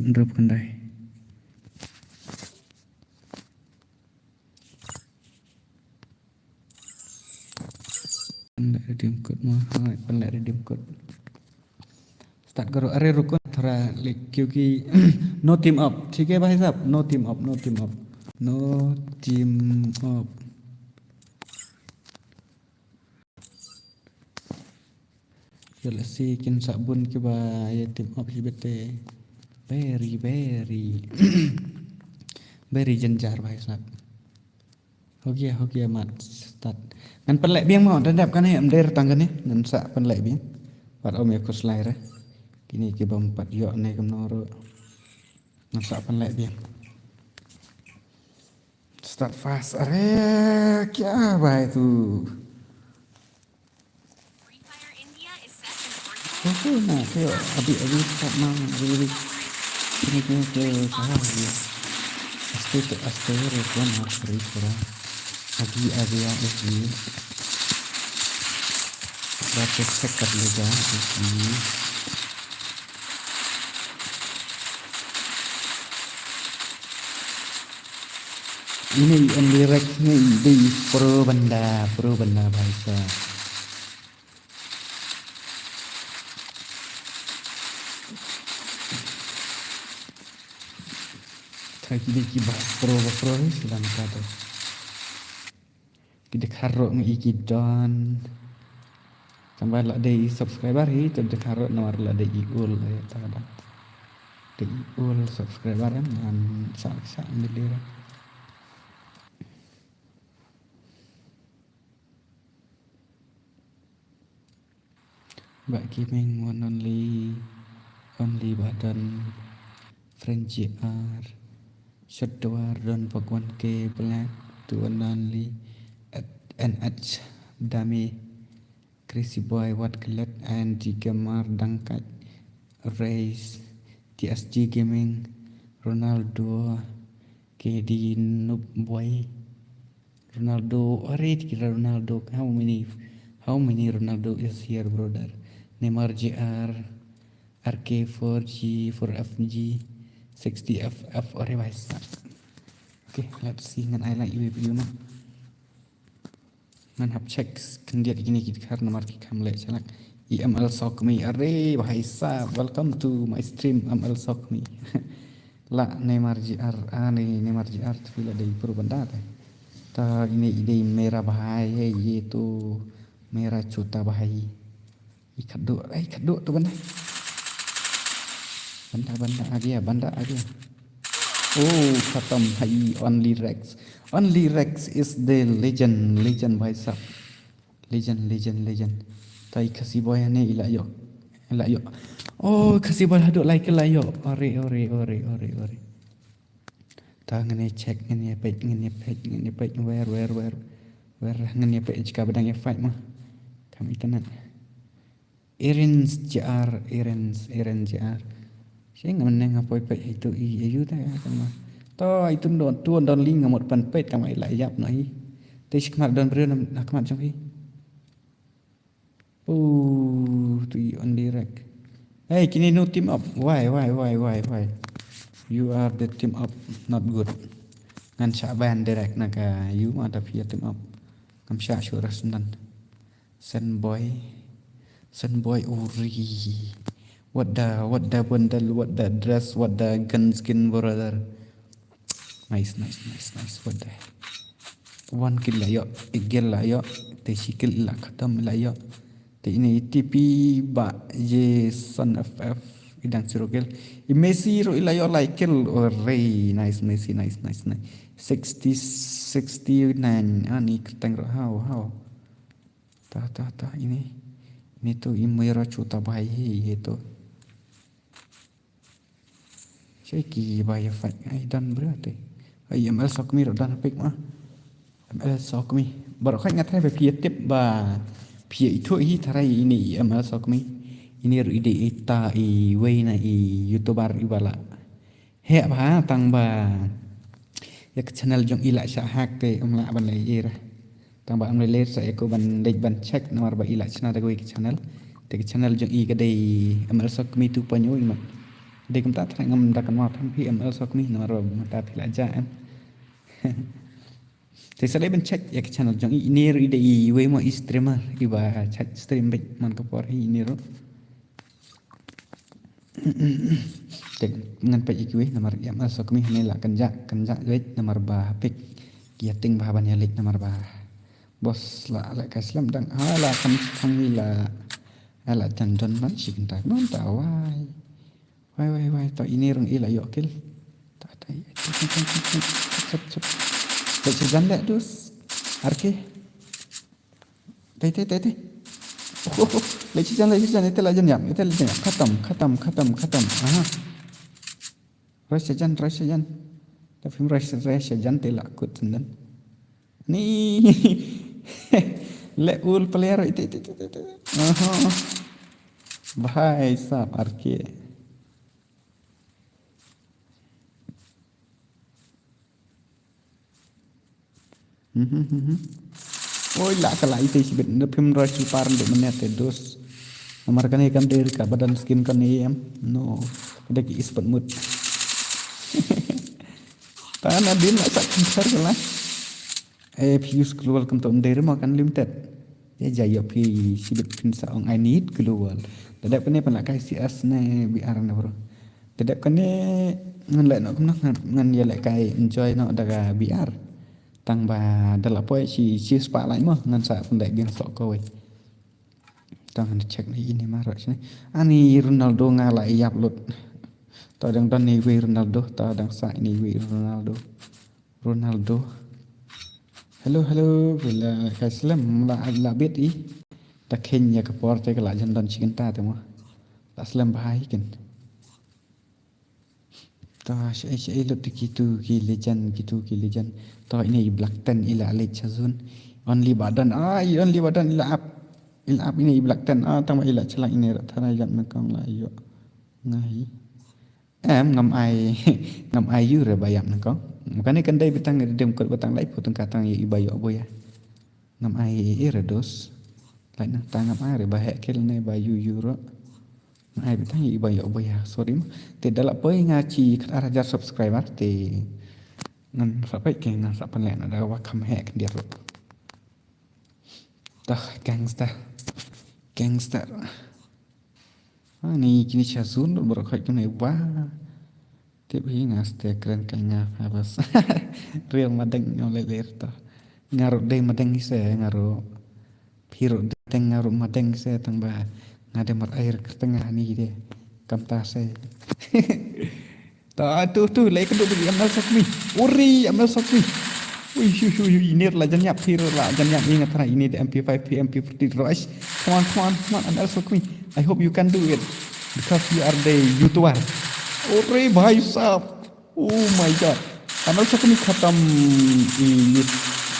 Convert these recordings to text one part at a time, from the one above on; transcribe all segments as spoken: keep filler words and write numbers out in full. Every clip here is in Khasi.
Hynriewphew khyndai. Pynleh redeem code mo, hai, pynleh redeem code. Start करो। अरे रुको ना थोड़ा, like, क्योंकि no team up, ठीक है भाई साहब, no team up, no team up, no team up. Ïa lehse kin sa bun kiba ïa team up hi beit te. Very, very, very jynjar भाई साहब. Ho gya, ho gya, mat start. Ngan pynleh biang mo, da dep kane, ym dei tang kane. Ngan sa pynleh biang. Wat ym ïa khuslai re. Kine ki bym pat ïoh ne kumno ruh. Ngan sa pynleh biang. Start fast. अरे, क्या भाई तू? Free Fire India is set in Portugal. Oke, na, kayo, abi, abi, start na, abi, abi. Kine, kine, kine, salah lagi. Aste, aste, aste, rekon, ah, sorry, sorry. Abi, abi, ya, abi. Baru check कर लेगा, abi. Ine i Only Rex ne i dei pro bynda, pro bynda bhai sa. Trai ki dei kiba pro ba pro hi sdang ka to. Ki dkhar ruh ngi ki don. Tangba la dei subscriber hi, te dkhar ruh namar la dei i ul, eh, ta da. Dei i ul subscriber em, ngan sa sa ngi dei. Bah Gaming one only, only ba don French G R, Shot Dwar, don Bhagwan K Black, two one only, N H Dami, Crazy Boy, Wat Klet, N G Gamer, Dangkat, Race, T S G Gaming, Ronaldo, K D Noob Boy, Ronaldo, अरे, kira Ronaldo, how many, how many Ronaldo is here, brother? Neymar J R, R K four G, four F G, sixty F F, अरे भाई साहब. Okay, let's see, ngan ai like you, you know. Ngan hap check khyndiat kine ki dkhar namar ki kham leh shalak. I M L Sokmi, अरे भाई साहब, welcome to my stream, M L Sokmi. La Neymar J R, ah, ne Neymar J R, tu la dei pro bynda te. Ta ine i dei mera bhai hai, ye to mera chota bhai. Ikat dua, eh, ikat dua tu bynda. Bynda, bynda, आ गया, bynda, आ गया. Oh, khatam hai, Only Rex. Only Rex is the legend, legend भाई साहब. Legend, legend, legend. Ta i Khasi Boy ne i la ïoh. I la ïoh. Oh, Khasi Boy haduh lai kill la ïoh. Ore, ore, ore, ore, ore. Ta ngan ïa check, ngan ïa peit, ngan ïa peit, ngan ïa peit, where, where, where, where, ngan ïa peit jaka ba dang ïa fight ma. Kam internet. Irens J R, Irens, Irens J R. Shi ngam neng ha poi peit itu i, ayu ta ya kama. To itu don, tu don ling ngamot pan peit kama i la ïap na i. Te shi khmat don briew na khmat jong i. Oh, tu i Only Rex. Hey, kine no team up. Why, why, why, why, why? You are the team up, not good. Ngan shah ban direct na ka you ma da phi team up. Ngam shah shuh ras nan. Sunboy. Sunboy uri. What the, what the bundle, what the dress, what the gun skin, brother. Nice, nice, nice, nice. What the? One kill la ïoh, ek kill la ïoh, te shi kill la khatam la ïoh. Te ine i T P ba Jason F F i dang zero kill. I Messi ruh i la ïoh lai kill. Ore, nice Messi, nice, nice, nice. Sixty, sixty-nine. Ani kyrteng ruh, how, how. Ta, ta, ta, ine. Ine tu i mera chota bhai hi, ye tu. Shi ki ba ïa fight ai don bra te. Ai M L Sokmi ruh don pick ma. M L Sokmi. Baroh khat nga tharai ba phi ïa tip ba phi ïa ithuh hi tharai ine i M L Sokmi. Ine ruh i dei ita iwei na i YouTuber i ba la heh bha tang ba ïa ka channel jong i la shah hack te ym lah ban leh ei ei re. Tang ba ym lei lei sa ïa ko ban leit ban check namar ba i la shna da kawei ka channel. Te ka channel jong i ka dei M L Sokmi two point oh i mat. Dei kumta trai ngam da kynmaw than phi em el sok mi namar ba mynta phi la jah em. Te sa dei ban check ïa ka channel jong i, ine ruh i dei iwei mo i streamer iba check stream beit man ka por hi ine ruh. Te ngan peit ïa kiwei namar ïa ma sok mi hane la kynjah kynjah beit namar ba ha pik ïa ting ba ban ïa leit namar ba bos la la ka slem dang ha la kam thang i la la jan don ban shi kynta non ta wai. Wai wai wai to ine rung i la ïoh kill. Ta ta. Sep sep. Leit sha jan leh dus. Arke. Tei tei tei tei. Leit sha jan leit sha jan ite la jan ïap ite la jan ïap. Khatam khatam khatam khatam. Aha. Rush sha jan rush sha jan. Ta phim rush rush sha jan te la kut sendon. Ni. Leh ul player ite ite ite ite. Aha. Bhai sab arke. Mhm, mhm. Oi la ka la ite shibit na phim rush shi par ndu mane te dos. Namar kane kam dei ka badan skin kane em. No. Kada ki ispat mut. Tan adin la sak khar kala. Eh, phi use global kam to um dei remo kan limited. Ya ja yo phi shibit phin sa ong I need global. Tadep kane pan la kai C S ne B R ne bro. Tadep kane ngan leh no kumno ngan ngan ya leh kai enjoy no da ka B R. Tang ba da la poi shi shi spah lai mo ngan sa pynleh biang sok ko wei. Tang ngan check ni ini ma ro sini. Ani Ronaldo nga la ïap lut. To dang don ni wei Ronaldo, to dang sa ni wei Ronaldo. Ronaldo. Hello hello, bila ka slem la la bit i. Ta khen ya ka por te ka la jan don chicken ta te mo. La slem bahai ken. Ta shai shai lut te kitu ki legend kitu ki legend. Ta ini i Black Ten ila Alex Chazun. Only badan ah i only badan ila ap ila ap ini i Black Ten ah tang ba ila chalak ini rat thana jan mekong la yo. Ngai. Em ngam ai ngam ai yu re ba yap nangkong. Mukane kan dei bitang dem kot batang lai putang katang i ba yo boya. Ngam ai i re dos. Lai nang ta ngam ai re ba hek kel ne ba yu yu ro. Ngam ai bitang i ba yo boya. Sorry ma. Te dalap boy nga chi kat ar hajar subscriber te ngan sapai ke ngan sapan le na da wa kam hek dia ro. Tah gangster. Gangster. Ani kini cha zun dur bro khoi kini wah. Tip hi nga ste kren kai nga habas. Real madeng ngau le ler to. Nga ro dei madeng se nga ro. Phi ro dei nga ro madeng se tang ba nga de mar air kerteng ani de. Kam ta se. Ta tu tu lai ka duk M L Sokmi. Uri M L Sokmi. Ui hu hu hu ini la jan yap phi la jan yap ini tara ini de M P five phi M P forty rush. Come on come on come on M L Sokmi. I hope you can do it because you are the YouTuber. Uri bhai sab. Oh my god. M L Sokmi khatam i use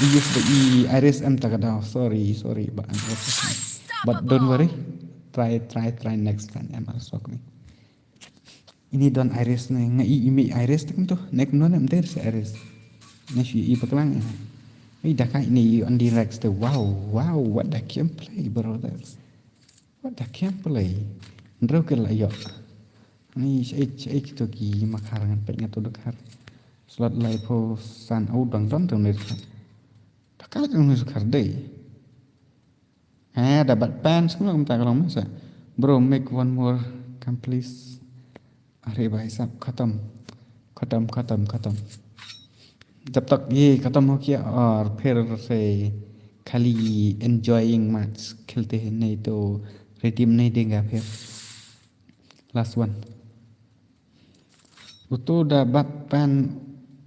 i use the i iris em takada. Sorry sorry but but don't worry. Try try try next time M L Sokmi. Ini don iris ne nga i imi iris te kumto ne kumno ne mter se iris. Ne shu i paklang ya. Ai da kai ne i on direct te wow wow what the gameplay brother. What the gameplay. Ndro ke la yo. Ni shai shai kito ki makhar ngan pek ngato dokar. Slot lai po san au dang don te mter. Da kai te mter kar dei. Eh, da bat pen skum kum ta kalong masa. Bro, make one more come please. Are bhai sab khatam. Khatam khatam khatam. जब तक ये खत्म हो गया और फिर से खाली enjoying match खेलते हैं नहीं तो redeem नहीं देगा फिर. Last one. Utu da bat pen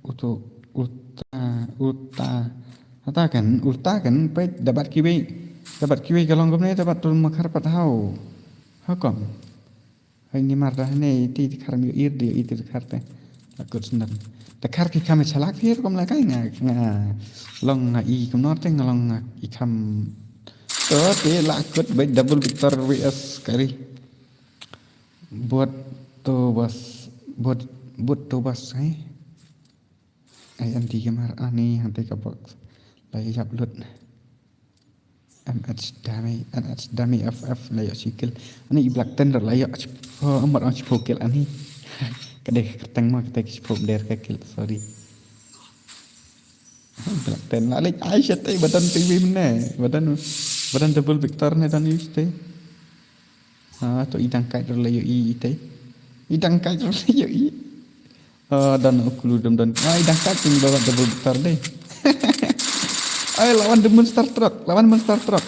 utu ulta ulta hata kan ulta kan peit da bat kiwei da bat kiwei ka long kumne da bat tul makhar pat hau. Hakom. Hai ni mar da ne iti ti khar mi ir di iti khar te. Akut sendam. Da khar ki kam chalak phir kom la kai nga nga long nga i kumno te nga long nga i kam. To te la akut bai double victor V S kari. Buat to bas buat buat to bas hai. Ai anti kemar ani hante ka box. Lai yap lut. M H dami M H dami F F lai yok sikil. Ani i Black Thunder lai yok. Amar ang chipokil ani. Ka dei ka kyrteng mo, ka dei ka shiphew, ym dei ka kill, sorry. Black ten la leh ai shet, eh, ba don T V mynne. Ba don, ba don double Victor ne don use te. Ah, to i dang kait ruh la ïohi ite. I dang kait ruh la ïohi. Ah, don u kulu dum don. Ah, i dang kait pyn ba double Victor dei. Ai, lawan the monster truck, lawan monster truck.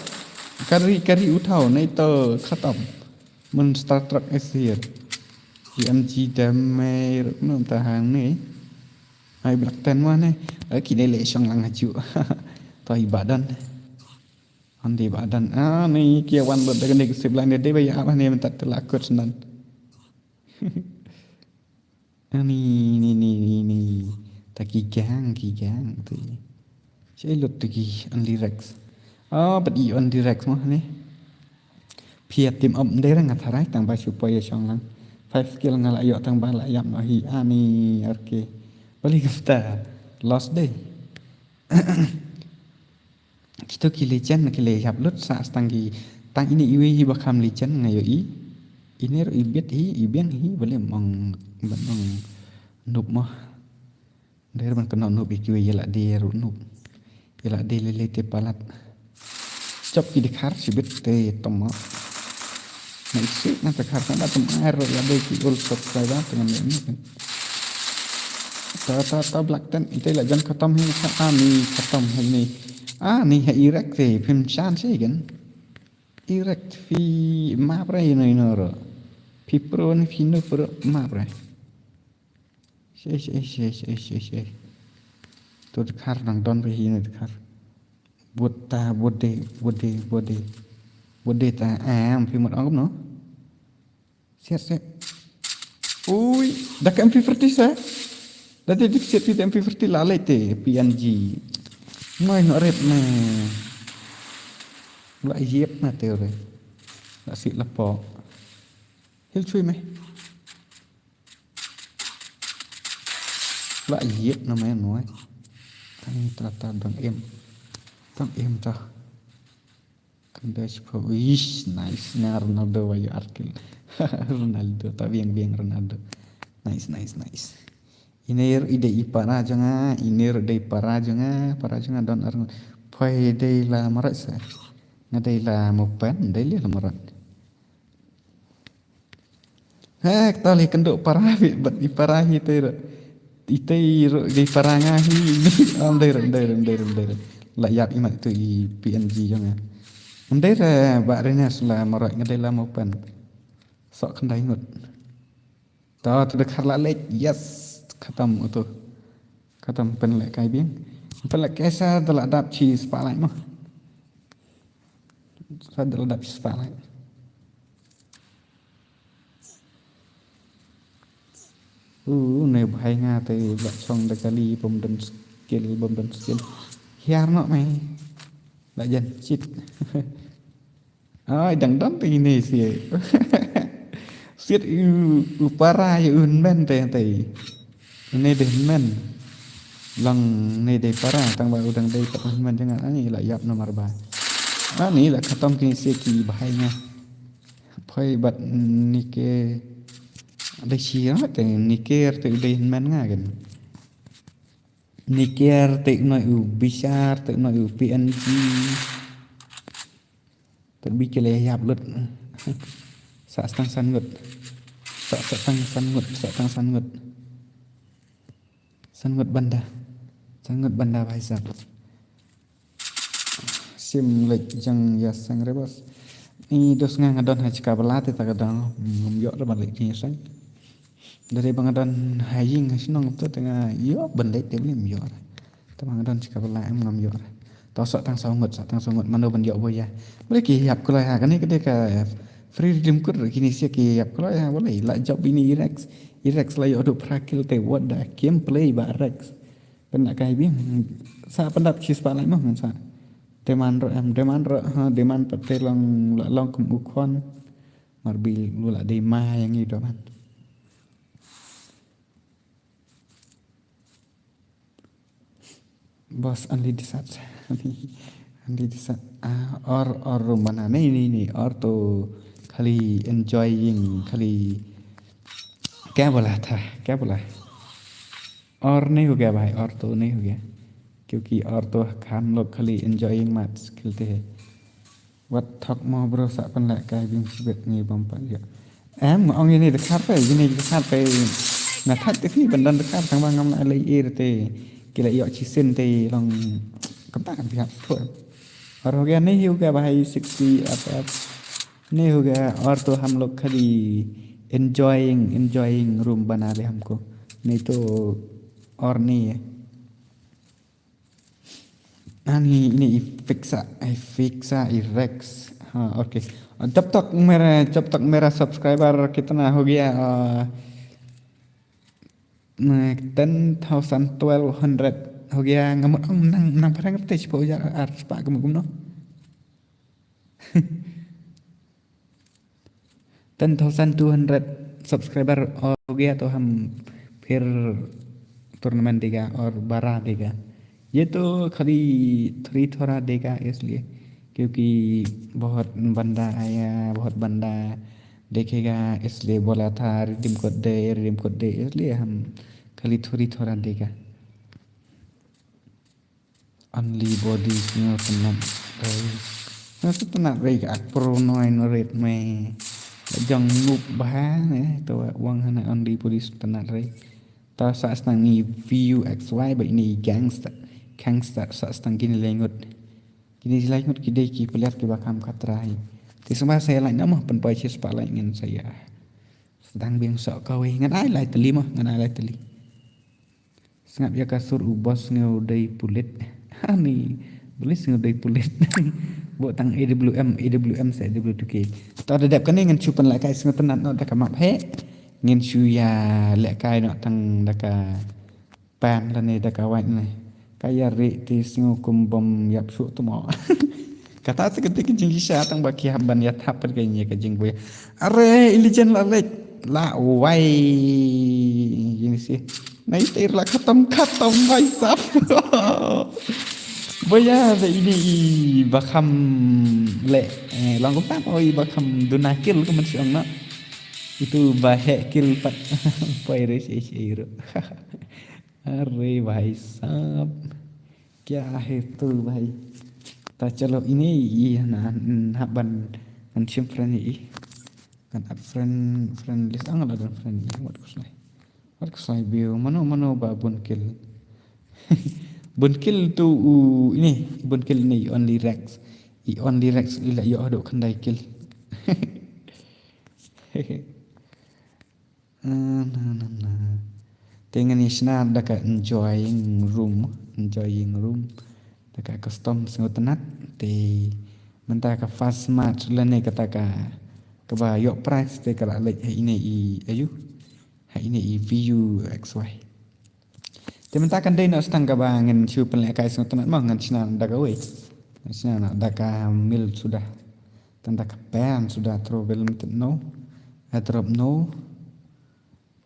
Kari, kari uthaw, nahi to khatam. Monster truck is here. U M G damage, no ta hangne. Ai, Black ten mo ne. Ai, kine leh shong lang haju. To i ba don. Ande ba don. Ah, ni ki wan lut da kane ka sip line dei ba ïa ba ne mynta te la kut snan. Ani, ni, ni, ni, ni. Ta ki gang, ki gang te. Shai lut te ki Only Rex. Oh, bad i Only Rex mo ne. Phi ïa team up, ym dei re nga tharai tang ba shu poi ïa shong lang. Five kill nga la ïoh tang ba la ïap noh hi. Ani, R K. Balei kumta? Lost dei. Kito ki legend ki la ïap lut sa tang ki, tang ine iwei hi ba kham legend nga ïohi. Ine ruh i bit hi, i biang hi, balei ym ong, ban ong noob mo. Dei ruh ban kynnoh noob ïa kiwei, ïa la dei ruh noob. Ïa la dei lei lei te palat. Chop ki dkhar shibit te tom mo. Na isi na dkhar na ba tom ai ruh ïa dei ki old subscriber te ngan leh ni. Ta, ta, ta Black ten, ite la jan khatam hi, kha-, ani khatam hi ni. Ani ha i Rex te phim shan shi gen. I Rex phi map re ino ino ruh. Phi pro ne phi noob ruh map re. Eish, eish, eish, eish, eish, eish. To dkhar nang don phi hi na dkhar. Bud ta, bud de, bud de, bud de. Bud de ta, am, phi mut ong kumno? Siat, siat. Ui, da ka M P forty sa. Da te dip siat phi da M P forty la leh te, P N G. Noi no ret na. La yep na te re. La si la po. Hil chui me. La yep na me noi. Tang ta ta dang em. Dang em ta. Kan dei shiphew. Ish, nice. Nga Ronaldo wa ïa ar kill. Ronaldo, ta biang biang Ronaldo. Nice, nice, nice. Ine ruh i dei i para jong nga, ine ruh dei para jong nga, para jong nga don ar ngut. Poi dei la marot sa. Nga dei la mopen, dei la marot. He, kata lei kynduh para hi, bad i para hi te ruh. Ite ruh dei para nga hi. Am dei ruh, dei ruh, dei ruh, dei ruh. La ïap i mat tu i P N G jong nga. Am dei ruh ba Renes la marot nga dei la mopen. Sok khyndai ngut. To, tu dkhar la leh. Yes. Khatam utu. Khatam pynleh kai biang. Pynleh kai sa da la dap chi spotlight mo. Sa da la dap chi spotlight. Uh, ne bhai nga te ba chong da kali bym don skill, bym don skill. Hiar noh me. La jan cheat. Ai, dang dang te ine siat. Siat u, u para ïa u hynmen te te. Ine dei hynmen. Long ne dei para tang ba u dang dei pat hynmen jong nga, ani la ïap namar ba. Ani la khatam kine siat ki bhai nga. Poi bad Niker. Dei shi ra te Niker te u dei hynmen nga kan. Niker te u noi u Bishar te u noi u P N G. Tang ba ki la ïap lut. Sa tang san ngut. Sa, sa tang san ngut, sa tang san ngut. San ngut banda. San ngut banda bhai sahab. Sim leh jang ïa sang re bos. Ni dos nga nga don ha chika bala te ta ka dang ngam ïoh re ban leh ni sang. Dei ba nga don ha ïing ha shnong to te nga ïoh ban leh te blim ïoh re. Te ba nga don chika bala em ngam ïoh re. To sa tang saw ngut, sa tang saw ngut mano ban ïoh boya. Bale ki ïap kloi ha kane ka dei ka free redeem code re kine sia ki ïap kloi ha bale la jop ine i Rex. I Rex la ïoh du phra kill te what the gameplay ba Rex. Pynda kai bim. Sa pyndap chi spotlight mo ngan sa. Demand ro em demand ro ha demand pat te long la long kum u khon. Mar bi lu la dei ma yang i doman. Bos anli disat. Anli disat. Ah, or, or mana ni, ni, ni, or to khali enjoying, khali क्या बोला था, क्या बोला? और नहीं हो गया भाई, और तो नहीं हो गया, क्योंकि और तो हम लोग खाली एंजॉयिंग मैच खेलते हैं। Wat thok mo bro, sa pynlehkai biang shibit ngi bym pat ïoh. Em, ong ïa ini dkhar te, ïa ini dkhar te. Nga thait te phi ban don dkhar tang ba ngam lah leh ïa te. Ki la ïoh chisin te long kumta kan biang shuh. और हो गया, नहीं हो गया भाई, सिक्सटी एफएफ। नहीं हो गया, और तो हम लोग खाली एंजॉयिंग, एंजॉयिंग रूम बना ले हमको, नहीं तो और नहीं है। Ani ini i Fixa, i Fixa, i Rex. हाँ, ओके। जब तक मेरा, जब तक मेरा सब्सक्राइबर कितना हो गया, अ, टेन थाउजेंड, ट्वेल्व हंड्रेड हो गया, ngam, nang, nang parang te shiphew hajar ar spah kumno. Ten thousand two hundred subscriber हो गया तो हम फिर टूर्नामेंट देगा और बड़ा देगा। ये तो खाली थोड़ी थोड़ा देगा इसलिए, क्योंकि बहुत बंदा आया, बहुत बंदा देखेगा, इसलिए बोला था रिडीम कोड दे, रिडीम कोड दे, इसलिए हम खाली थोड़ी थोड़ा देगा। Only body sngewtynnat rei. Sngewtynnat rei ka ak pro noi no ret me. Jong ngup bha ne to wang hana only body sngewtynnat rei. Ta sa stang ni V U X Y ba ini gangster. Gangster sa stang kini lengut. Kini lengut ki dei ki player ki ba kham khatra hi. Te sma sa lai na mo pynpoi shi spah lai ngin sa ïa. Sdang biang sok kawei ngan ai lai tylli mo, ngan ai lai tylli. Sngap ïa ka sur u boss sngewdei pulit. Ani, boss sngewdei pulit. Bok tang A W M, A W M sa A W two K. To da dep kane ngan shu pynlehkai sngewtynnat noh da ka map he. Ngan shu ïa lehkai noh tang da ka pan lane da ka wait ne. Ka ïa ri te sngew kum bym ïap shuh tu mo. Kata te kynti ki jingshisha tang ba ki hap ban ïa thap pat ka ïa ka jingbuh. Are i Legend la lek la wai. Ini si. Na ite la khatam khatam bhai sab. Boya da ini i ba kham le, eh, long kumta mo i ba kham duna kill kumne shi ong na. Itu ba he kill pat. Poi re shi shi ro. Are bhai sab. Kya hai tu bhai? Ta chalo ini i na, na ban, ban shim friend i. Kan add friend, friend list ang la dan friend i. Wat kuslai. Wat kuslai bio. Mano, mano ba bun kill. Bun kill tu u ini. Bun kill ini only Rex. I only Rex ila yo do khandai kill. Ah, na, na, na. Te ngan ïa shna da ka enjoying room, enjoying room. Da ka custom sngewtynnat. Te mynta ka fast match lane kata ka, kaba ïoh prize te ka la leit ha ine i ayu. Ha ine i V U X Y. Te mynta kan dei noh stang kaba ngan shu pynlehkai sngewtynnat mo ngan shna da kawei. Ngan shna da ka mil suda. Tang da ka pen suda throw bel mynta no. Airdrop no.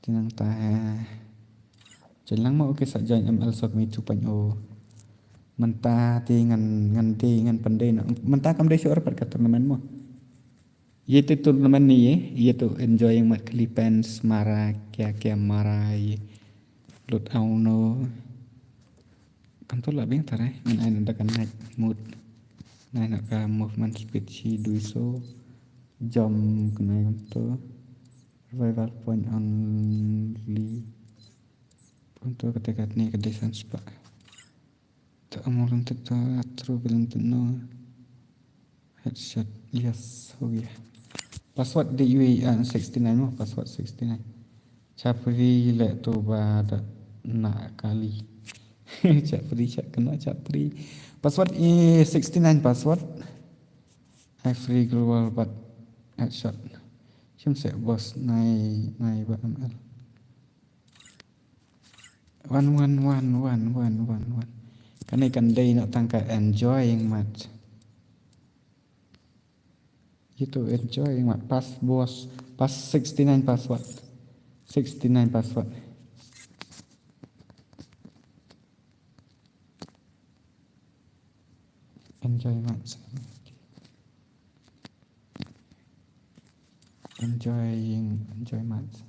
Te nangta. Jailang mo, okay, sa join M L Soccer Me two point oh. Mynta te ngan, ngan dei, ngan pyndei noh. Mynta kam dei shuh pat ka tournament mo. Ye te tournament ni ye, ye to enjoying mat kali pens mara kya kya mara ye. Lut auno. Panto la biang tare, ngan ai noh da ka night mode. Ngan ai noh ka movement speed shi dui so. Jump kena to. Revival point only. Panto kata kat ni ka distance pa. To amol untuk to throw bel untuk no. Headshot. Yes, ho gaya. Password D U A N sixty nine mo, password sixty nine. Chapri le to ba da na kali. Chapri chak kena chapri. Password is sixty nine password. Every global but headshot. Shim se boss nai nai ba M L. One, one, one, one, one, one, one. Kane kan dei na tang ka enjoying match. Itu enjoying match. Pass boss. Pass sixty nine password. Sixty nine password. Enjoy match. Enjoying, enjoy match.